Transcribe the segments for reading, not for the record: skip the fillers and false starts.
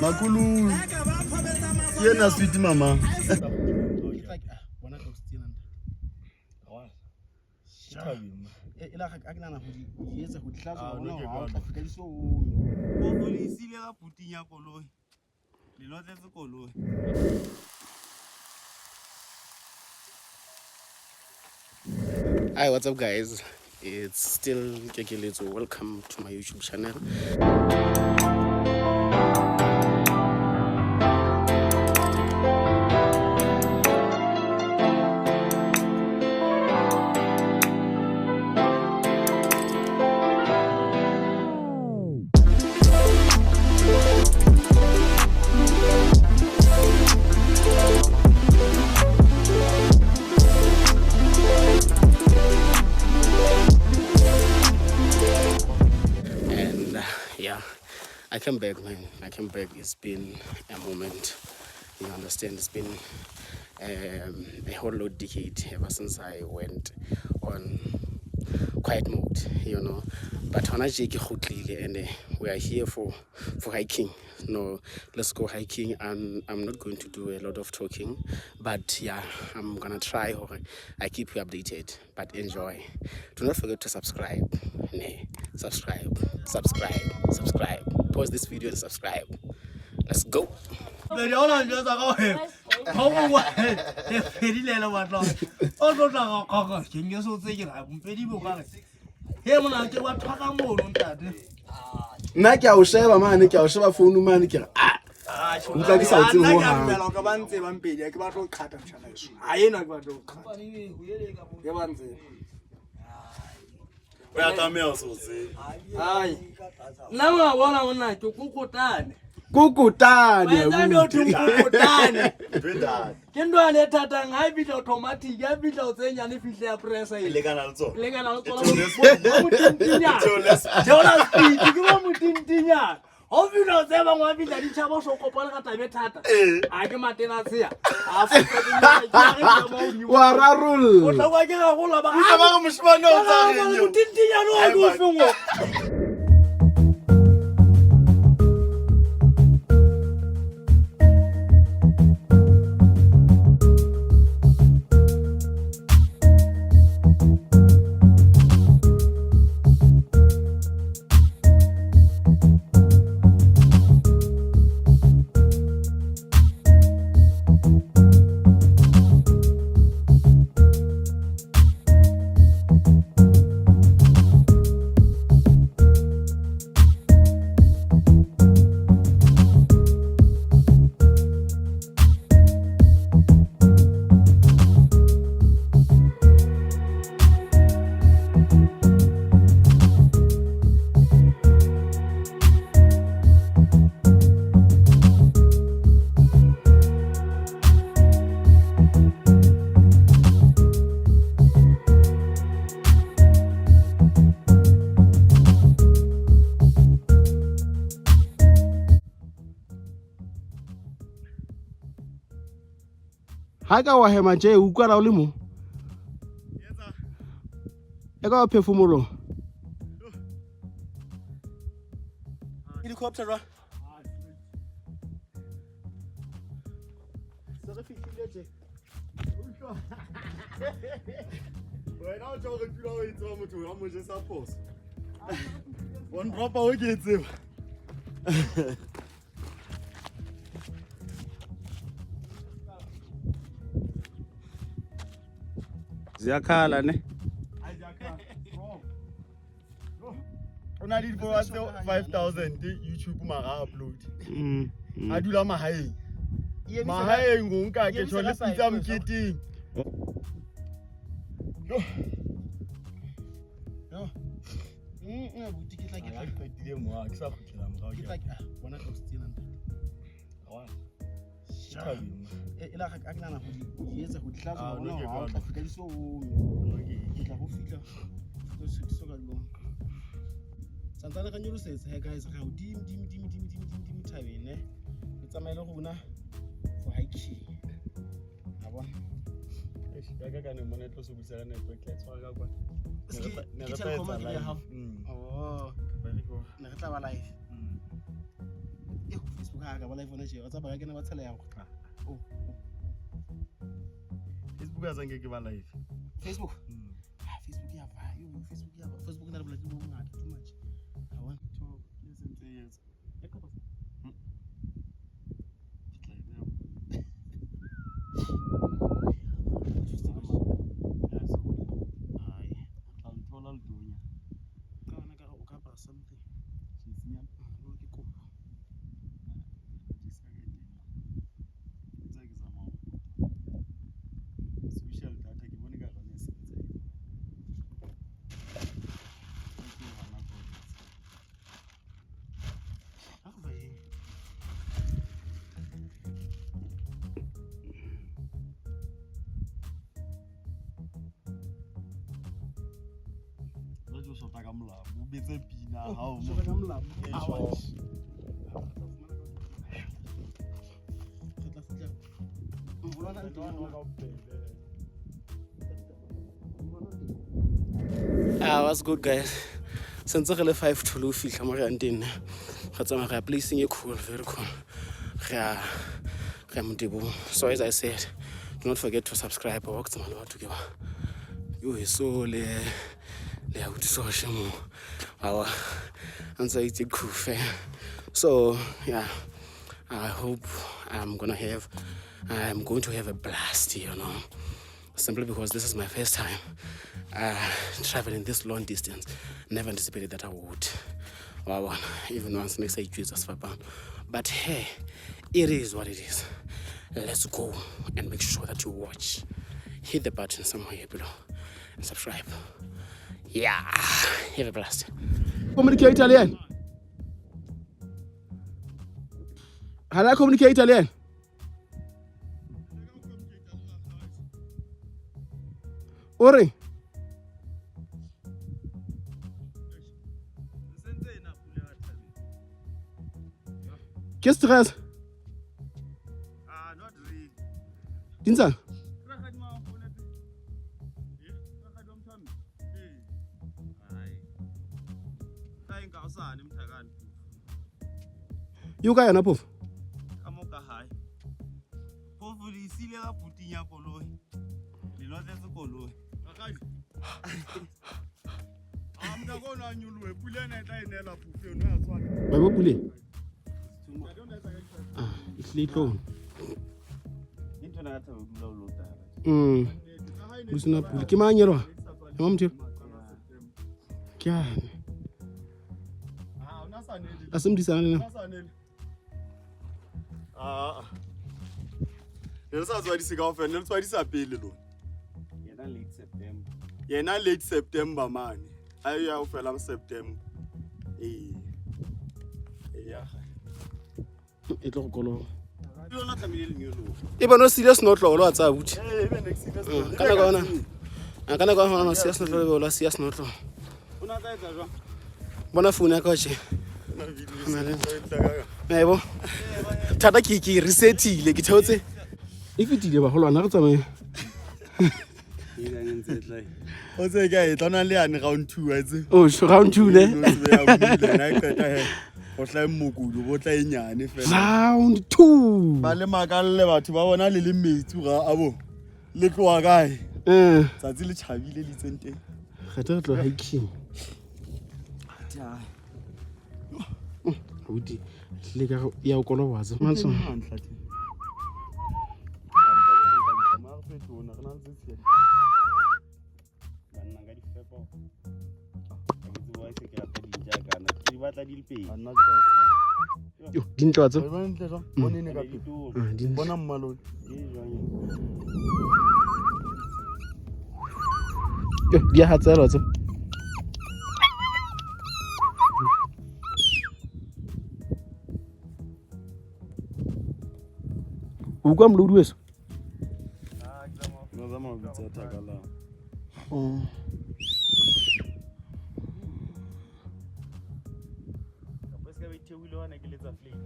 Makulu. Ke ena sweet mama. O le isile ka puting ya koloi. Le notletse koloi. Hi, what's up, guys? It's still Kekeletso. Welcome to my YouTube channel. And yeah, I came back, man. I came back. It's been a moment. You understand? It's been a whole lot decade ever since I went on quiet mode. But hona tje ke kgutlile and we are here for hiking. No, let's go hiking. And I'm not going to do a lot of talking, but yeah, I'm gonna try hore I keep you updated. But enjoy. Do not forget to subscribe. Ne, subscribe, subscribe, subscribe. Pause this video and subscribe. Let's go. Pedi ha o na njwetsa ka hore ha o bua e fedile le batla o tlo tla ka ka ke nke so tse ke ra mpedi bo ka re he mona ke wa thwaka mono ntate. Nna ke a o sheba mane, ke a o sheba phone mane, ke re ah, utlwa ke sa o tsebe Nna ke a hohang. dumela hore ba ntse ba mpedi, ha ke batle ho qhata motjhana heso. Ha ena ke batle ho qhata. Ke ba ntse. O ya tlameha ho se o tsebe. Ai. Nna wa bona monna ke kokotane. Kokotane, Wa etsa ntho abuti. kokotane. Ntwe Ke ntwana e thatang ha e fihla automatic, ha e fihla o tse nyane e fihle ya pressa e. Lekana le tsona. Lekana le tsona. Theola Bo motintinyana. Theola speed, ke bo motintinyana. Ha o fihla o tseba ngwa fihla ditjhaba o so kopane ka taba e thata. Ha ke matena tshea. A fotsa ke nyana, ke a re ke mo hodimo. Wa rarolla. O tla kwa ke rarolla ba. Utlwa ba re moshemane o tsa reng eo? Motintinyana o ke o feng o? Ha ka wa hema tje, o utlwala o le mo? E ka wa phefumoloho. Helicopter jwang? Se re fihlile tje. Wena o tjho hore pula o e tseba motho wa mo jesa phoso. Wa nropa o ke e tseba. Ziyakhala ne? O na le di-followers tse 5000 YouTube mara ha upload. A dula mahaeng. Mahaeng o nka ke tjho le pitsa moketeng. Yo. Yo. Abuti ke tla ke tla. Ha ke qetile mo, ha ke sa kgutlela morao. Ke tla bona tlo tsena ntate. E la ga ke nahana ho di etsa ho di hlatswa Ah, bona no ke ha o jwalo. tla fihla di so ome. Ke tla go fihla so so ka di santsane re nyolosetse he guys, re hodimo dimo dimo dimo dimo dimo dimo thabeng ne. Re tsamaye le rona for hiking. A bona? Eish, ya ka ka ne mona e tlo sokodisa ka network, ke a tshwara ka kwana. Ne re tla- ne Ke re tla Telkom etsa akere ya live. hao? Mm. Oh, Very good. ne re tla ba live. Mm. Eo, Facebook Facebook ha ka ba live hona tje. Wa tseba ba kena ba tshela yang go tla. Oh. Facebook a zange ke ba live. Facebook. Ah, Facebook ya va. Yo, Facebook ya va. Facebook na le boladi bo bongata too much. Ha wa. Tho, ke sentse e etsa. E ka ba. Ke tla e beha. Ya sola. Ai. Tla nthola letonya. Ka ona ka re o ka apara something. Tjhesinyana. Ah, no ke kopo. Jesi ya ka e teng. Ntse ke zama ho social data ke bone ka rona e sentse. Ke hona ko. Ha re va eng? Jwale o shota ka molamu, o betse pina ha o mo. Shota ka molamu. E Ah, sure. wa. Re tla fumana ka. Re tla fihla. Moholwana le teng mona. Ah, what's good guys? Sentse re le 5 to lo fihla mo re yang teng. Re tsamaya re ya placing e cool, very cool. Re ya Motebong. So as I said, do not forget to subscribe. Wa ke tsamaya le batho ke ba. Yo so le le ya utlwisisa hore shemo. Wa a ntse a itse khufe. So, yeah. I hope I'm going to have a blast, you know. Simply because this is my first time traveling this long distance. Never anticipated that I would. Wow, even once next I choose as. But hey, it is what it is. Let's go and make sure that you watch. Hit the button somewhere here below and subscribe. Yeah, have a blast. Communicate le yena. Ha la communicate le yena. O re ke stress. Ah, not really. Dintsang? Rakgadi wa founa pele. Eh, rakgadi wa motho wa mme? Ee. Ai. Tla eng ka hosane mothakane. Yo ka yona phofu. Ka mo ka hae. Phofu le isile ka puting ya koloi. Le lotletse koloi. Rakgadi. Ah, motho o no a nyolohe. Pula ena e tla e nela phofu eno ya tshwana. Ba bo pule. Ah, e tlile e tlo. Ke ntho ena ka thabo dula o lotara. Ho sena pula. Ke mang elwa? Ke mang motho? Ke ane. Ah, ona sa nele. A se modisana le nna. Ona sa nele. Ah. Ne le sa tswadise kaofela, ne le tswadisa pele lona. Yena late September. Yena late September mane. A ya ho fela September. Ee. Ee ya. E tlo go koloba. Le lona tlamehile le nyolohe. E bona o siile senotlolo wa tsaya buti. Ee, ebe next year se- Ka nako yona. Ah, ka nako yona o siya senotlolo be o la siya senotlolo. O na tla etsa jwang? Bona phone ya ka tje. Na video Na le- se- tla ka- Ebo. Thata ke resetile ke theotse. E fetile bagolwana re tsamaye. E kang e ntse e tla e. O tsebe ke a e tla o na le yane round two wa tseba. Oh, round 2 ne. No tsebe ya win-ile, na e qeta he, ho hlahe mokulo, bo tla e nyane fela. Round 2. Ba le makalle batho ba bona le le metsi ga abo. Le tloha kae? Eh, Tsatsi le tjhabile le itseng teng. re tla re tlo hiking. Abuti, tlile ka ya o koloba wa tseba. Mantsho. Mare fetona, re na le tse tshela. Banna nka di fepa. Ha ke tsebe why se ke rata dintja kana. Ke di batla di le pedi. A nna ke ka e tshaba. Yo, dintle wa tseba. Wa e bona ntle jwang? Bona ene ka Di pele. tona. Ah, dintle. Bona mmalone. E jwang ena? Yo, di a hatsela wa tseba. O utlwa molodi weso? Ba zama ho bitsa thaka la. Oh. Kapa e se ka be e theohile hona ke letsa flate.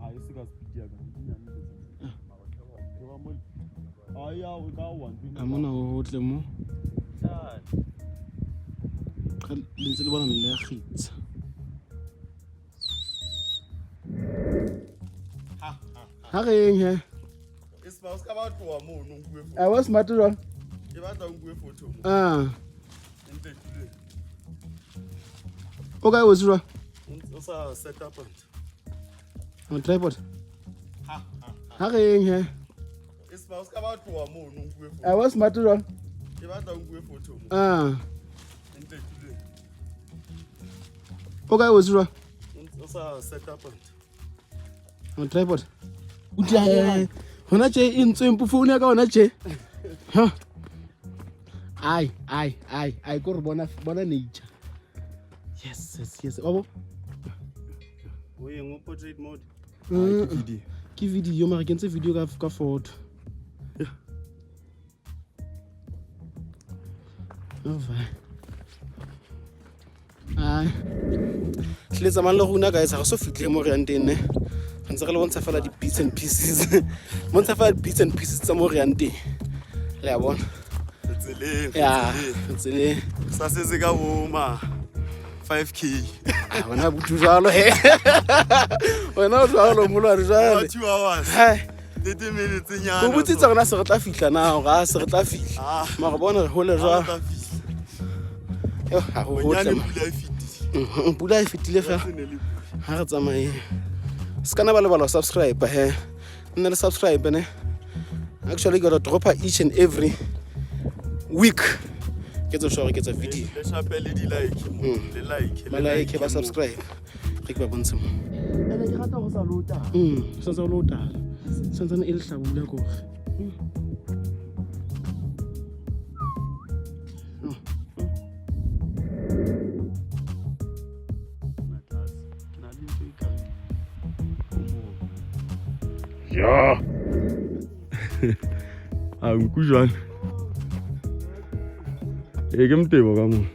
Ah, e se ka speed ya ka. Di nyane tse tse. Ke ba mo. Ah, ya o ka wa ntho A mona ho hotle mo. Thata. Ga le ntse le bona le a kgitsa. Ha re eng he? E se ba o ska ba tloha mono nkuwe photo. A wa smart jwang? Ke batla o nkuwe photo mo. Ah. Nte tule. O kae o jwang? O sa set up ntho. O tripod. Ha re eng he? E se ba o ska ba tloha mono nkuwe photo. A wa smart jwang? Ke batla o nkuwe photo mo. Ah. Nte tule. O kae o jwang? O sa set up ntho. O tripod. Utlwa hona tje e ntsweng phone ya ka hona tje. Ha. Ai ai ai ai ko re bona bona nature. Yes yes yes. Wa bo? O eng o portrait mode? Mm. Ke video. Ke video mara ke ntse video ka ka photo. Ova. Ai. Tlile tsamayang le rona guys, ha re so fitlhe mo re yang teng ne. Re ntse re le bontsha fela di-bits and pieces. Bontsha fela di-bits and pieces tsa mo re yang teng. Le a bona? Re tseleng. Ya, re tseleng. Sa setse ka bo ma 5k. Ah, wena butu jwalo he. Wena o jwalo molwane jwale. 2 hours. Hai. 30 minutes nyana. O botsitse rona se re tla fihla na hore a se re tla fihla. Ah. Mara bona re hole Ha re jwalo. tla fihla. Yo, ha ho hotle. Bonyane ma. pula e fetile. Mhm, Pula e fetile fela. Se ne le pula. Ha re tsamayeng. Se kana ba lebala ho subscribe he. Nne le subscribe ne. Actually ke tla dropa each and every week. Ke tso sure ke tsa video. Le shape le di like mo. Le like. Ba like ba subscribe. Re ke ba bontshe mo. Ene ke rata go sa lota. Santse o le o tala. Santsane e le hlabula kore. Na tlase. Ke na le ntho e kareng o moo. Ja. A nku jwang? E ke motebo ka moo.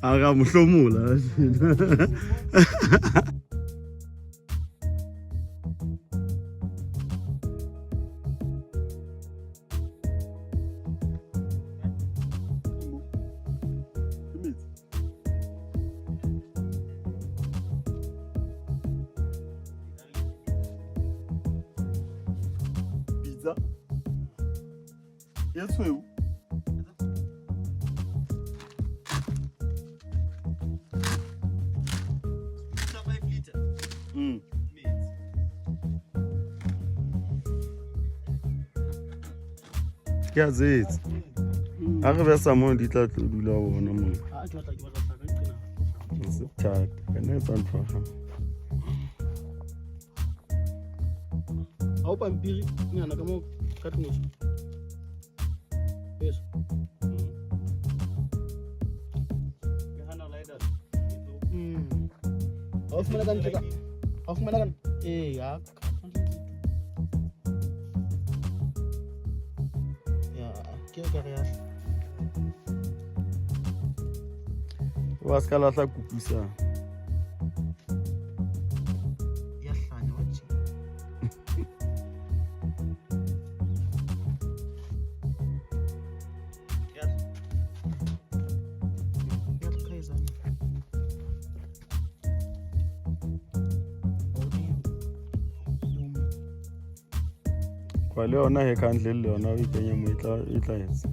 A ga mo hlomola. Pizza. E tshweu. Mm. Ke a tsetse. Ha re besa moo di tla tlo dula bona moo. Ah, ke batla hlaka nqena. Ha se thata. Ka nna etsa ntho ya hao. Ha o pampiri nyana ka mo ka tlung heso. Yes. Ke hana lighter. E tlo. Ha o fumana ka ntle ka. Ha o fumana ka eh ya. Ya, ke ka re ya. Wa ska lahla kupusa. Ya hlanya wa tje. Ya. Ya tlhaisa. Kwa le yona he candle le yona o e kenye mo e tla e tla etsa.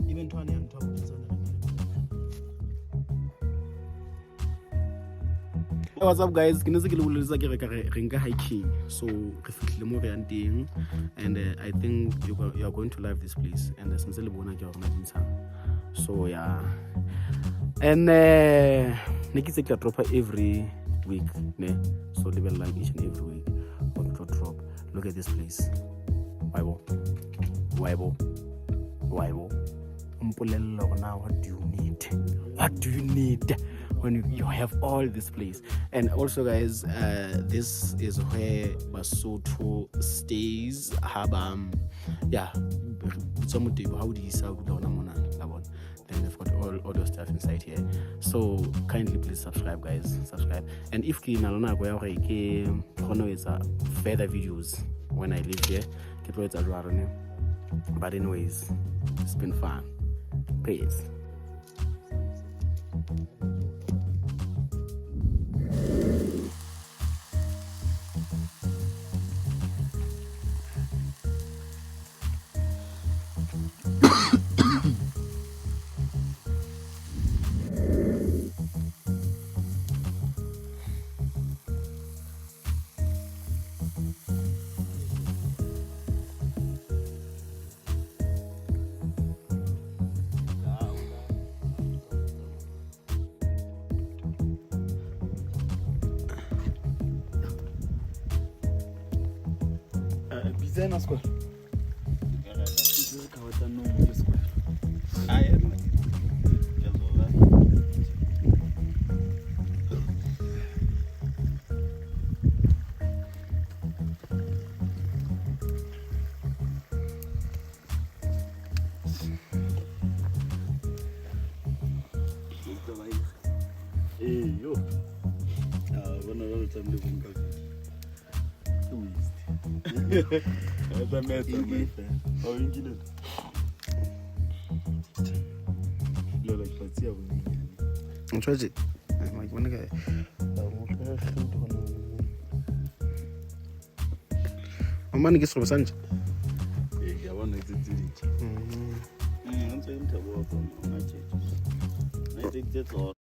Ebe nthwane ya ntho ya botsana. Hey, what's up guys? Ke ne se ke le boleletse ke re ka re re nka hiking. So re fihlile mo re yang teng and I think you are going to love this place and sentse le bona ke hore na di ntshang. So yeah. And ne ke itse ke tla dropa every week ne. So lebelelang each and every week go tlo drop. Look at this place. Waibo, waibo, waibo. Mpolelle hore na what do you need? What do you need when you have all this place? And also, guys, this is where Basotho stays. Haba, yeah, bitsa motebo ha o di isa o dula hona mona, la bona. Then they've got all the stuff inside here. So kindly please subscribe, guys. Subscribe. And if ke na le nako ya hore ke kgone ho etsa further videos when I live here, ke tlo etsa jwalo ne. But anyways, it's been fun. Peace. Pitsa ena square. Ee, yo. Ah, bona ba re tlamehile ho nka video. Ke waste. Ba tlameha tsamaya. Ha o nkile? Lola ke patsi ya bonyenyane. Ntho tje. Ma ke bona ka Mane ke serobe sa ntja. Ee, ke a bona tse tse dintjha. Ntse e mthabo wa tsona, ona tje. Na tse tse tsona.